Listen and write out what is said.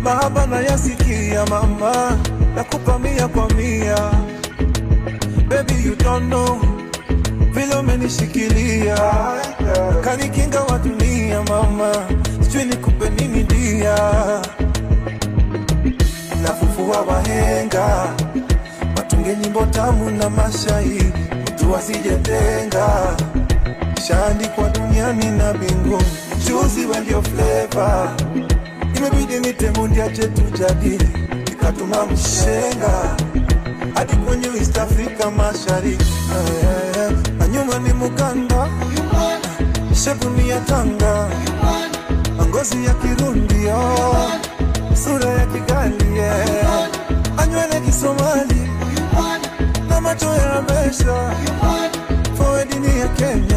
Mahaba na yasikia mama, nakupa mia kwa mia. Baby you don't know vile umenishikilia, kanikinga wa dunia mama, sijui nikupe nini dia. Nafufua wahenga, watunge nyimbo tamu na mashairi, mtu asijetenga. Shaandikwa duniani na mbinguni, mchuzi we ndio flavor. Imebidi nitemundia chetu jadili, nikatuma mshenga hadi kwenye East Africa Mashariki. Na nyuma ni Muganda, shepu ni ya Tanga, ngozi ya Kirundi, sura ya Kigali, anywele Kisomali na macho ya Habesha, forehead ni ya Kenya.